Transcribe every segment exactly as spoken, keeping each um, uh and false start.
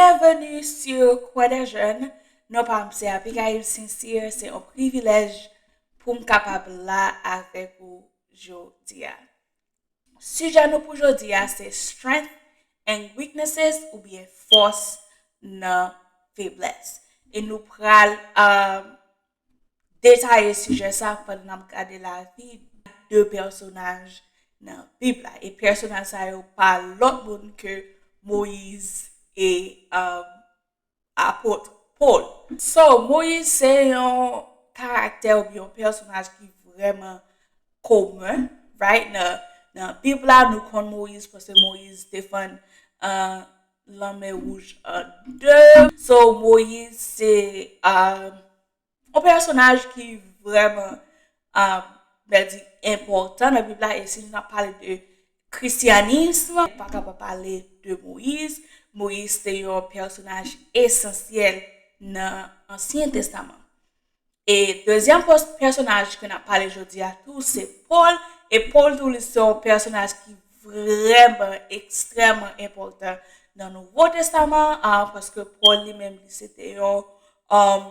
Bienvenue sur Coin des Jeunes. Non pa m se Abigail Sincere, se yon privilèj pou m kapab la avèk ou jodi a. Sijè nou pou jodi a se strength and weaknesses oubyen fòs nan feblès. E nou pral uh, detaye sijè sa pandan n ap gade lavi de pèsonaj nan Bib la. E pèsonaj sa yo pa lòt moun ke Moyiz e um, apot Pòl. So, Moyiz se yon karaktè oubyen yon pèsonaj ki vrèman komen, right? Nan, nan Bib la, nou konn Moyiz paske Moyiz te fann uh, lanmè wouj an de. So, Moyiz se uh, yon pèsonaj ki vrèman um, mwen di enpòtan nan Bib la. E si nou ap pale de kristyanism, pa kapab pale de Moyiz. Moyiz se yon pèsonaj esansyèl nan Ansyen Testaman. E dezyèm pèsonaj ke n ap pale jodi a tou se Pòl. E Pòl tou li se yon pèsonaj ki vrèman ekstrèmman enpòtan nan Nouvo Testaman an, paske Pòl li menm li se te yon um,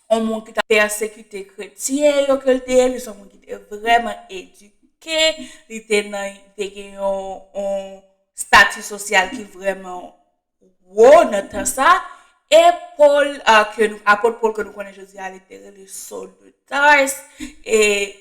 yon moun ki t ap pèsekite kretyen yo ke l te ye, li se yon moun ki te vrèman edike, li te nan, li te gen yon, yon stati sosyal ki vrèman wo nan tan sa. E Pòl, uh, ke nou, apot Pòl ke nou konnen jodi a, li te rele Saul de Tarse. E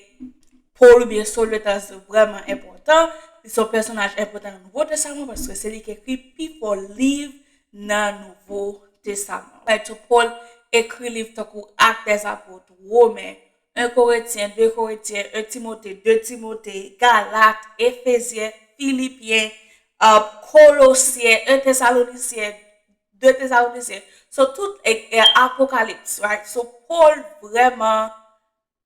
Pòl oubyen Saul de Tarse vrèman enpòtan. Li se yon pèsonaj enpòtan nan Nouvo Testaman paske se li ki ekri pifò liv nan Nouvo Testaman. Like, so Pòl ekri liv tankou Actes des Apôtres, Women, en Korentyen, de Korentyen, en Timote, de Timote, Galat, Efezyen, Filipyen, uh, Kolosyen, en Tesalonisyen, de Tesalonisyen. So tout e, e Apokalips, right? So Pòl vrèman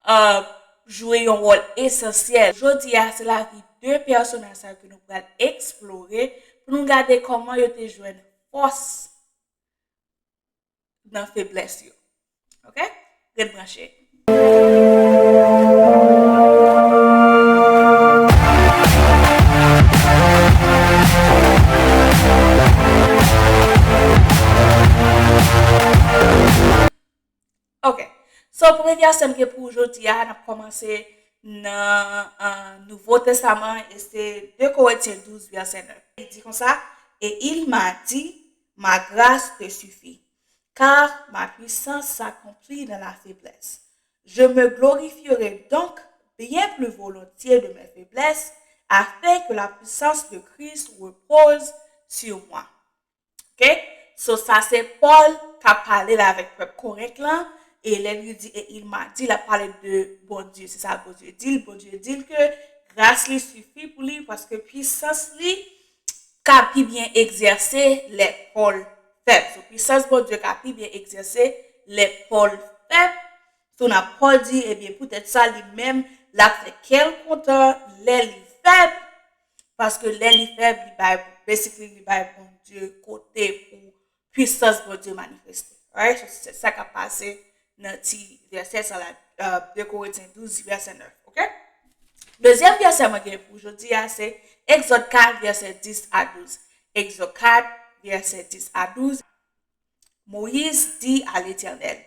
uh, jwe yon wòl esansyèl. Jodi a, se lavi de pèsonaj sa yo ke nou pral eksplore pou nou gade kòman yo te jwenn fòs nan feblès yo. Ok? Ret branche. Ok. So, premye vèsè m gen pou jodi a, n ap kòmanse nan uh, Nouvo Testaman, e se de Korentyen douz, vèsè nèf. Li di konsa, et il m'a dit, ma grâce te suffit, car ma puissance s'accomplit dans la faiblesse. Je me glorifierai donc bien plus volontiers de mes faiblesses, afin que la puissance de Christ repose sur moi. Ok? So, sa se Pòl k ap pale la avèk pèp Korent lan. E lè li di, et il m'a dit, l ap pale de Bondye. Se sa Bondye di l. Bondye di l ke gras li sifi pou li paske pwisans li ka pi byen egzèse lè Pòl fèb. So, pwisans Bondye ka pi byen egzèse lè Pòl fèb. So, n ap Pòl di, ebyen, poutèt sa, li menm, l ap fè kè l kontan lè li fèb. Paske lè li fèb, li bay, basically, li bay Bondye kote pou pwisans Bondye manifeste. Right? So, se sa k ap pase nan ti vèsè sa la, uh, de Korentyen douz, vèsè nèf. Ok? Dezyèm vèsè mwen gen pou jodi a, se Egzòd kat, vèsè dis a douz. Egzòd kat, vèsè dis a douz. Moïse dit à l'Éternel,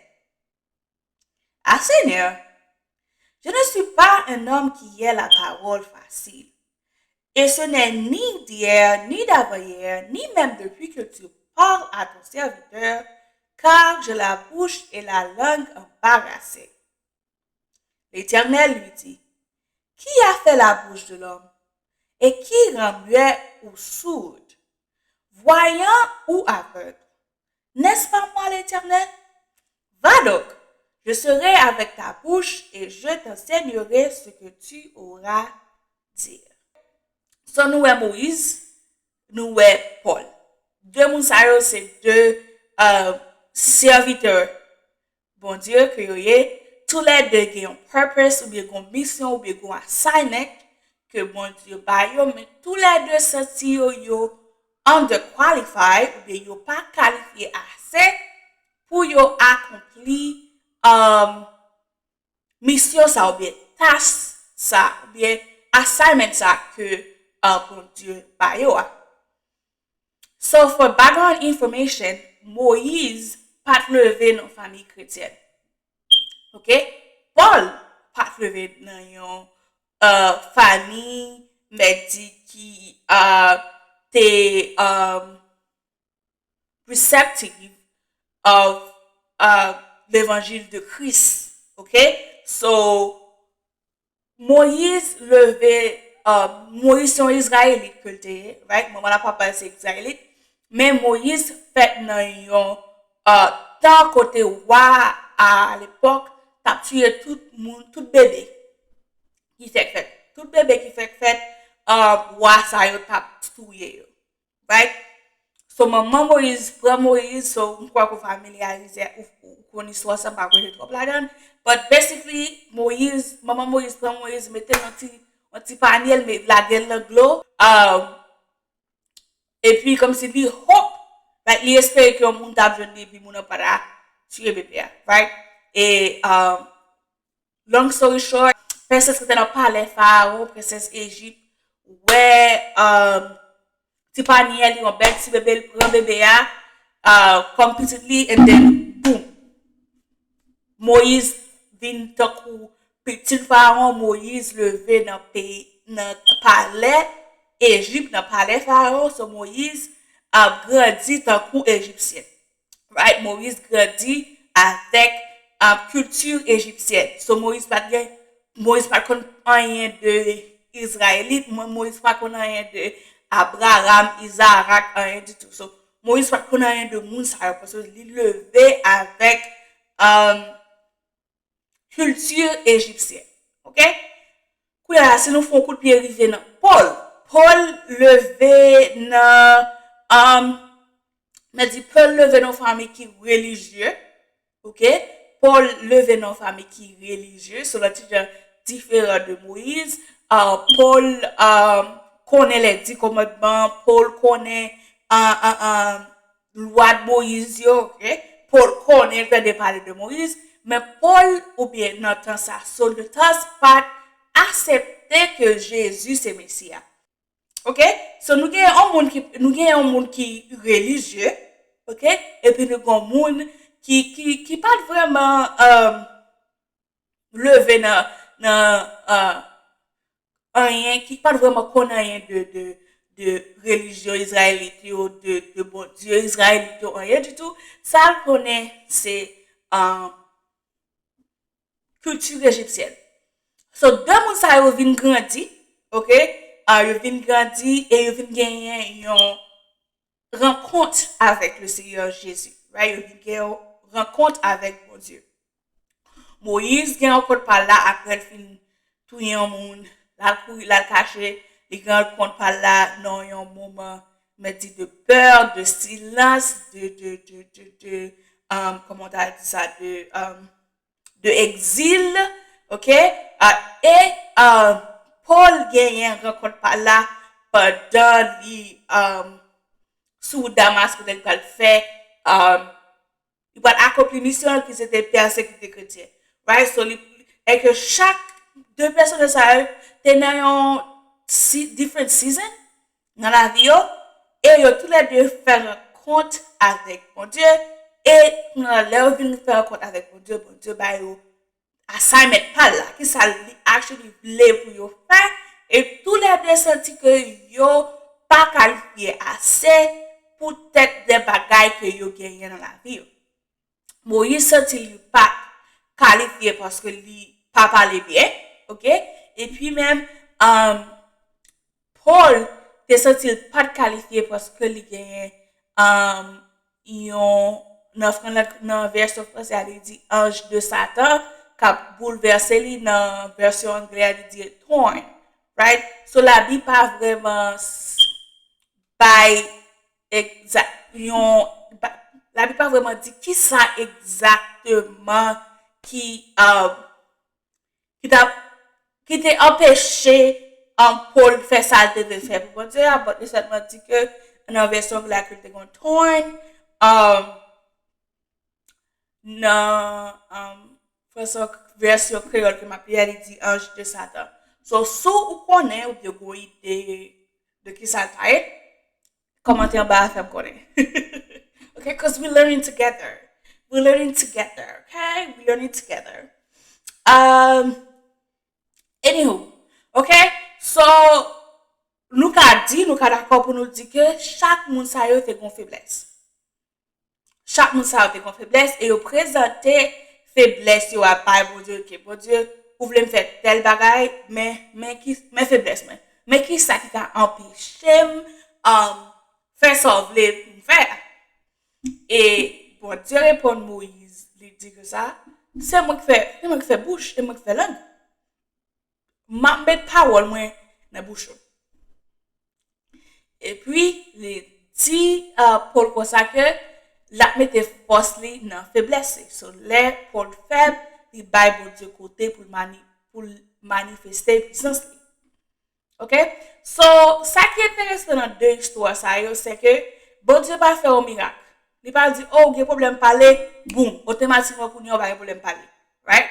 ah Seigneur, je ne suis pas un homme qui hait la parole facile. Et ce n'est ni d'hier, ni d'avant-hier, ni même depuis que tu parles à ton serviteur, car j'ai la bouche et la langue embarrassées. L'Éternel lui dit, qui a fait la bouche de l'homme? Et qui rend muet ou sourd, voyant ou aveugle? N'est-ce pas moi, l'Éternel? Va donc, je serai avec ta bouche et je t'enseignerai ce que tu auras dire. So, nou wè Moyiz, nou wè Pòl. De moun sa yo se de uh, sèvitè Bondye ke yo ye. Toulède gen yon purpose oubyen gen yon misyon oubyen gen yon assignment ke Bondye ba yo, men toulède santi yo yo underqualified oubyen yo pa kalifye ase pou yo akonpli um, misyon sa oubyen tach sa oubyen assignment sa ke uh, Bondye ba yo a. So, for background information, Moyiz pa t leve nan fanmi kretyèn. Ok? Pòl pa t leve nan yon uh, fanmi, mèt di, ki uh, te um, receptive of uh, levanjil de Kris. Ok? So, Moyiz leve, uh, Moyiz se yon Izrayelit ke l te ye, right? Manman l ak papa l se Izrayelit. Men Moyiz fèt nan yon uh, tan kote wa a lepòk t ap tiye tout moun, tout bebe ki fèk fèt. Tout bebe ki fèk fèt, uh, wa sa yo t ap touye yo. Right? So, manman Moyiz pran Moyiz, so, m kwè ke w familyarize, ou, ou konn istwa sa, m pa kwè se twòp ladan. But basically, Moyiz, manman Moyiz pran Moyiz, mete l nan ti, yon ti panye, l me-, lage l nan dlo. Um, epi, kòmsi li hope, like, li espere ke yon moun t ap jwenn li, epi moun nan pa ta tiye bebe a, right? E, um, long story short, prensès ki te nan palè Farawon, prensès Ejip, wè um, ti panye li, yon bèl ti bebe, li pran bebe a uh, kòm pitit li, and then, boom! Moyiz vin tankou pitit Farawon, Moyiz leve nan peyi, nan palè Ejip, nan palè Farawon, so Moyiz ap grandi tankou Ejipsyen. Right? Moyiz grandi avèk uh, kilti ejipsyèn. So Moyiz pa t gen, Moyiz pa t konn anyen de Izrayelit, Mo- Moyiz pa konn anyen de Abraham, Izarak, anyen ditou. So Moyiz pa t konn anyen de moun sa yo, paske li leve avèk um, kilti ejipsyèn. Ok? Kounye a, si nou fè yon kout pye rive nan Pòl, Pòl leve nan, um, mèt di, Pòl leve nan yon fanmi ki relijye. Ok? Pòl leve nan yon fanmi ki relijye, so l ti jan diferan de Moyiz. Uh, Pòl um, konnen lè di kòmandman, Pòl konnen uh, uh, uh, lwa de Moyiz yo, ok? Pòl konnen, l tande pale de Moyiz, men Pòl, oubyen nan tan sa, Sol de Tars pa t aksepte ke Jezi se Mesi a. Ok? So, nou gen yon moun ki, nou gen yon moun ki relijye, ok? Epi nou gen yon moun ki, ki, ki pa t vrèman um, leve nan, nan uh, anyen, ki pa t vrèman konn anyen de, de, de relijyon Izrayelit yo, de, de Bondye Izrayelit yo, anyen ditou. Sa l konnen, se um, kilti ejipsyèn. So, de moun sa yo vin grandi, ok? Uh, yo vin grandi e yo vin genyen yon rankont avèk le Seigneur Jezi. Right? Yo vin gen yon rankont avèk Bondye. Moyiz gen rankont pa l la apre l fin touye yon moun, l al kouri, l al kache, li gen rankont pa l la nan yon moman, mèt di, de pè, de silans, de, de, de, de, de um, kòman w ta di sa, de um, de egzil, ok? Uh, e uh, Pòl genyen rankont pa l la pandan li um, sou Damas kote li pral fè, um, li pral akonpli misyon ki se te pèsekite kretyen. Right? So, li, e ke chak de pèsonaj sa yo te nan yon si, different season, nan lavi yo, e yo toulède fè rankont avèk Bondye, e nan lè yo vin fè rankont avèk Bondye, Bondye ba yo assignment pa l la, ki sa li actually vle pou yo fè, e toulède santi ke yo pa kalifye ase poutèt de bagay ke yo genyen nan lavi yo. Moyiz santi li pa kalifye paske li pa pale byen, ok? Epi menm, um, Pòl te santi l pa t kalifye paske li genyen, um, yon, nan, nan, nan vèsyon franse a, li di ange de Satan k ap boulvèse li, nan vèsyon anglè a, li di thorn, right? So, Labib pa vrèman bay egzak, yon, Labib pa vrèman di kisa egzakteman ki, um, ki t ap, ki te anpeche, um, Pòl fè sa l te vle fè pou Bondye a, but li sèlman di ke nan vèsyon anglè a ke l te gen yon thorn, um, nan, um, vèsyon, vèsyon kreyòl ke m ap li a, li di ange de Satan. So, si w konnen oubyen gen yon ide de kisa l ta ye, Kòmante anba a, fè m konnen. Okay, cause we learning together. We learning together, okay? We learning together. Um, anywho, okay? So, nou ka di, nou ka dakò pou nou di ke chak moun sa yo te gon feblès. Chak moun sa yo te gon feblès e yo prezante feblès yo a bay Bondye, ke Bondye, ou vle m fè tèl bagay, men, men ki, men feblès mwen. Men ki sa ki ka anpeche m, um, fè sa w vle pou m fè a? E Bondye reponn Moyiz, li di ke sa, se mwen ki fè, se mwen ki fè bouch e mwen ki fè lang. M ap met pawòl mwen nan bouch ou. Epi, li di, uh, Pòl konsa ke l ap mete fòs li nan feblès li. So, lè Pòl fèb, li bay Bondye kote pou l mani-, pou l manifeste pwisans li. Ok? So, sa ki enteresan nan de istwa sa yo, se ke Bondye pa fè yon mirak. Li pa di, "Oh, ou gen pwoblèm pale," boum, otomatikman kounye a ou pa gen pwoblèm pale. Right?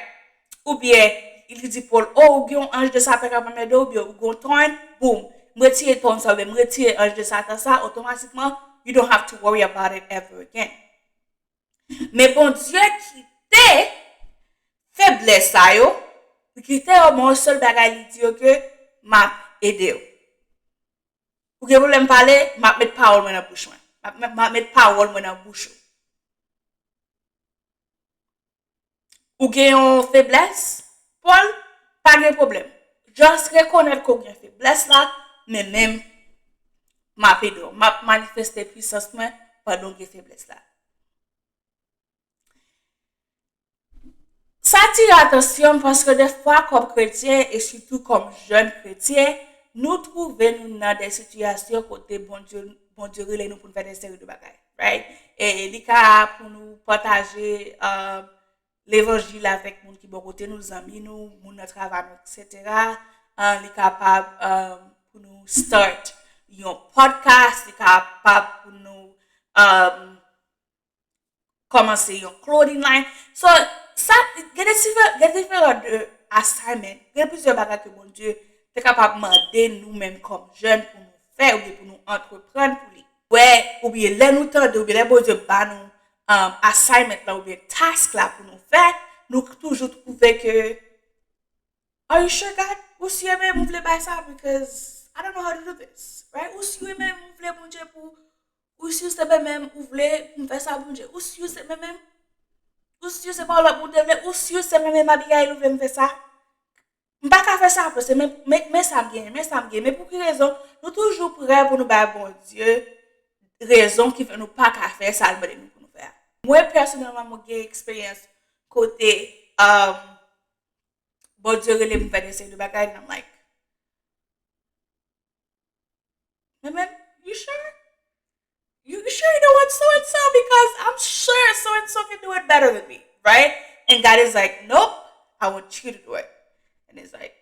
Oubyen, li di Pòl, "Oh, ou gen yon anj de Satan k ap anmède w, oubyen ou gen yon thorn," boum, m retire thorn sa, oubyen m retire anj de Satan sa, otomatikman, you don't have to worry about it ever again. Men Bondye kite feblès sa yo, li kite yo, men yon sèl bagay li di yo ke, "M ap ede w." Ou gen pwoblèm pale, m ap met pawòl mwen nan bouch mwen. M ap, m ap met pawòl mwen nan bouch ou. Ou gen yon feblès, Pòl, pa gen pwoblèm. Just rekonèt ke w gen feblès la, men menm, m ap ede w. M ap manifeste pwisans mwen pandan w gen feblès la. Sa atire atansyon m paske defwa kòm kretyen e sitou kòm jèn kretyen, nou twouve nou nan de sitiyasyon kote Bondye, Bondye rele nou pou n fè de seri de bagay, right? E li ka pou nou pataje, uh, levanjil avèk moun ki bò kote nou, zanmi nou, moun nan travay nou, et cetera. Uh, li kapab, um, pou nou start yon podcast, li kapab pou nou, um, kòmanse yon clothing line. So, sa, gen de diferan, gen diferan de assignment, gen plizyè bagay ke Bondye te kapab mande nou menm kòm jèn pou nou fè oubyen pou nou antreprann pou li. Wè, oubyen lè nou tande, oubyen lè Bondye ba nou, um, assignment la oubyen task la pou nou fè, nou toujou twouve ke, "Are you sure, God? Ou si menm ou vle bay sa? Because I don't know how to do this." Right? Ou si menm ou vle Bondye pou, ou si se menm ou vle pou m fè sa, Bondye? Ou si se menm? Ou si se pa w lòt moun te vle? Ou si se menm Abigail ou vle m fè sa? M pa ka fè sa, paske men, men, men sa m genyen, men sa m genyen. Men pou ki rezon? Nou toujou prè pou nou bay Bondye rezon ki fè nou pa ka fè sa l mande nou pou nou fè a. Mwen, pèsonèlman, mwen gen eksperyans kote, um, Bondye rele m fè de seri de bagay, and I'm like, "Men, men, you sure? You, you sure you don't want so and so? Because I'm sure so and so can do it better than me, right?" And God is like, "Nope, I want you to do it." And it's like,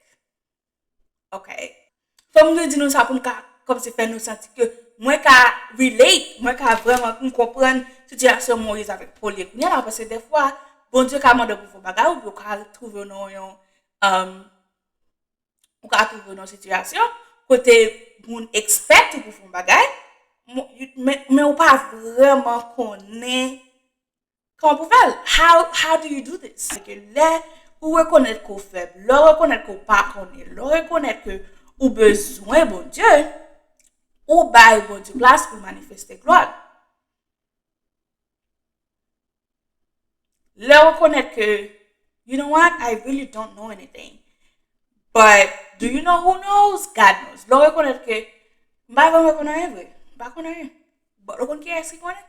"Okay." Fò m te di nou sa pou m ka, kòmsi fè nou santi ke mwen ka relate, mwen ka vrèman, m konprann sitiyasyon Moyiz avèk Pòl ye kounye a la, paske defwa, Bondye ka mande w pou fè yon bagay, ou ka twouve w nan yon, um, ou ka twouve w nan yon sitiyasyon kote moun expect ou pou fè yon bagay, mo-, men, men ou pa vrèman konnen kòman pou fè l. How, how do you do this? Se ke lè ou rekonèt ke w fèb, lè w rekonèt ke w pa konnen, lè w rekonèt ke ou bezwen Bondye, ou bay Bondye plas pou l manifeste glwa l. Lè w rekonèt ke, "You know what? I really don't know anything. But do you know who knows? God knows." Lè w rekonèt ke, "M pa vrèman konn anyen vre. M pa konn anyen." But ou konn kiyès ki konnen?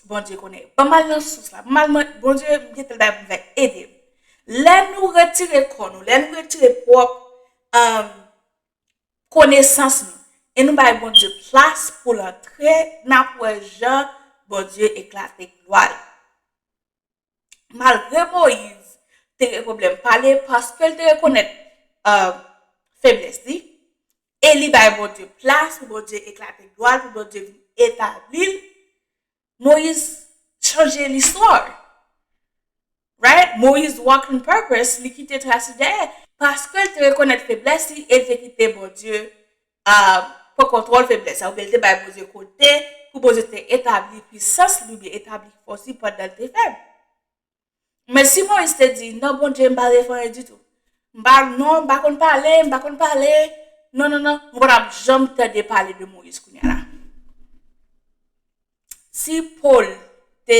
Bondye konnen. Ban m al nan sous la. Ban m al mande Bondye, "M gen tèl bagay pou m fè, ede m." Lè nou retire kò nou, lè nou retire pwòp, um, konesans nou, e nou bay Bondye plas pou l antre, n ap wè jan Bondye eklate glwa l. Malgre Moyiz te gen pwoblèm pale, paske l te rekonèt, uh, feblès li, e li bay Bondye plas pou Bondye eklate glwa l, pou Bondye vin etabli l, Moyiz chanje listwa. Right? Moyiz walk in purpose, li kite tras li dèyè. Paske l te rekonèt feblès li e l te kite Bondye, uh, pran kontwòl feblès la, oubyen li te bay Bondye kote pou Bondye te etabli pwisans li, oubyen etabli fòs li pandan l te fèb. Men si Moyiz te di, "Non, Bondye, m pa vle fè anyen ditou. M pa, non, m pa konn pale, m pa konn pale. Non, non, non." Ou pa t ap janm tande pale de Moyiz kounye a la. Si Pòl te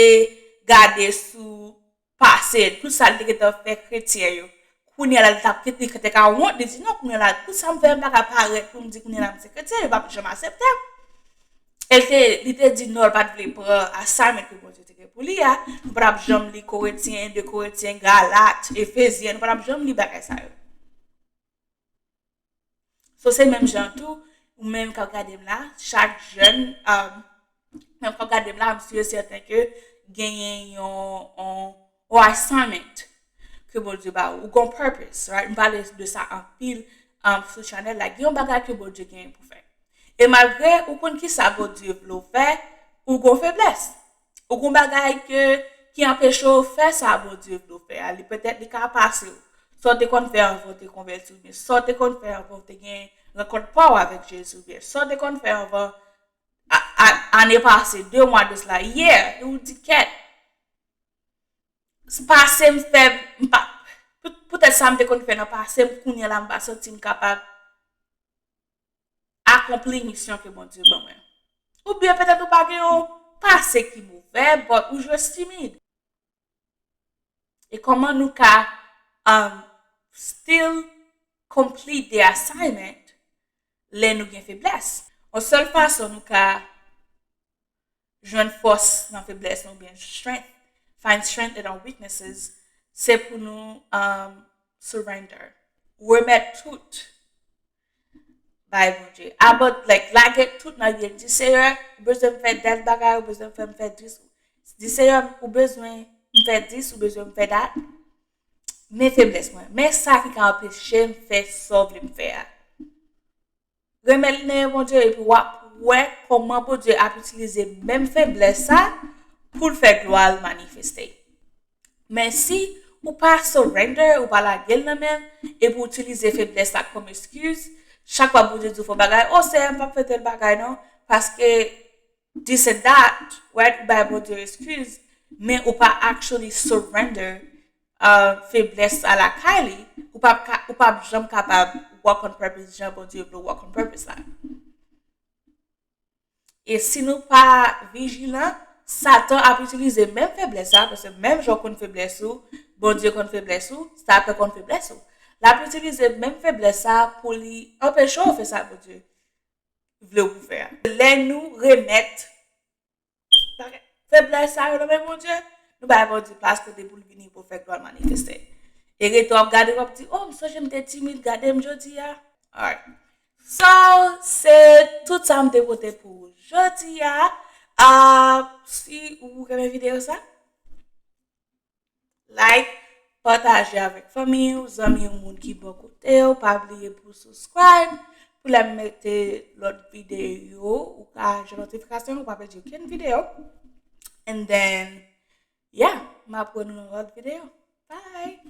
gade sou pase, tout sa l te gentan fè kretyen yo, kounye a la, li t ap kite, li te ka wont, li di, "Non, kounye a la, tout sa m fè, m pa ka parèt pou m di kounye a la m se kretyen, yo p ap janm aksepte m." E l te, li te di non, l pa t vle pran assignment ke Bondye te gen pou li a. Nou pa t ap janm li Korentyen, de Korentyen, Galat, Efezyen, nou pa t ap janm li bagay sa yo. So, se menm jan tou, ou menm k ap gade m la, chak jèn, um, menm k ap gade m la, m si e sèten ke genyen yon, yon, yon assignment ke Bondye ba ou, ou gon purpose, right? M pale de sa anpil, um, sou channel la. Gen yon bagay ke Bondye genyen pou fè. E malgre ou konn ki sa Bondye vle w fè, ou gon feblès. Ou gon bagay ke, ki anpeche w fè sa Bondye vle w fè a. Li petèt li ka pase w. Sa w te konn fè anvan w te konvèti, oubyen sa w te konn fè anvan w te gen rankont pa w avèk Jezi, oubyen sa w te konn fè anvan a, a, ane pase, de mwa de sila, yeah, ou di kèt. Pase m fè, m pa, pou, poutèt sa m te konn fè nan pase m, kounye a la m pa santi m kapab akonpli misyon ke Bondye ban mwen. Oubyen petèt ou pa gen yon pase ki movè, but ou just timid. E kòman nou ka, um, still complete the assignment lè nou gen feblès? Yon sèl fason nou ka jwenn fòs nan feblès nou, oubyen strength, find strength in our weaknesses, se pou nou, um, surrender. Remèt tout bay Bondye. About, like, lage tout nan vye l. Di, "Seyè, ou bezwen m fè tèl bagay, ou bezwen m fè, m fè dis." Di, "Seyè, ou bezwen m fè dis, ou bezwen m fè dat." Men feblès mwen. Men sa ki ka anpeche m fè sa w vle m fè a. Remèt li nan men Bondye, epi w ap wè kòman Bondye ap itilize menm feblès sa pou l fè glwa l manifeste. Men si ou pa surrender, ou pa lage l nan men l, epi w itilize feblès la kòm eskiz, chak fwa Bondye di w fè yon bagay, "O Seyè, m p ap fè tèl bagay non, paske this and that," right? Ou bay Bondye eskiz, men ou pa actually surrender, uh, feblès sa lakay li, ou p ap ka, ou p ap janm kapab walk on purpose jan Bondye vle w walk on purpose la. E si nou pa vijilan, Satan ap itilize menm feblès sa, paske menm jan w konn feblès ou, Bondye konn feblès ou, Satan konn feblès ou. L ap itilize menm feblès sa pou li anpeche w fè sa Bondye vle w pou fè a. Lè nou remèt bagay, feblès sa yo nan men Bondye, nou bay Bondye plas kote pou l vini, pou l fè glwa l manifeste. E rete w ap gade, w ap di, "O, m sonje m te timid, gade m jodi a." Alright. So, se tout sa m te pote pou jodi a. Ah, si ou renmen videyo sa, like, pataje avèk fanmi w, zanmi w, moun ki bò kote w. Pa bliye pou subscribe, pou lè m mete lòt videyo, ou ka jwenn notifikasyon, ou pa pèdi okenn videyo. And then, yeah, m ap wè nou nan lòt videyo. Bye!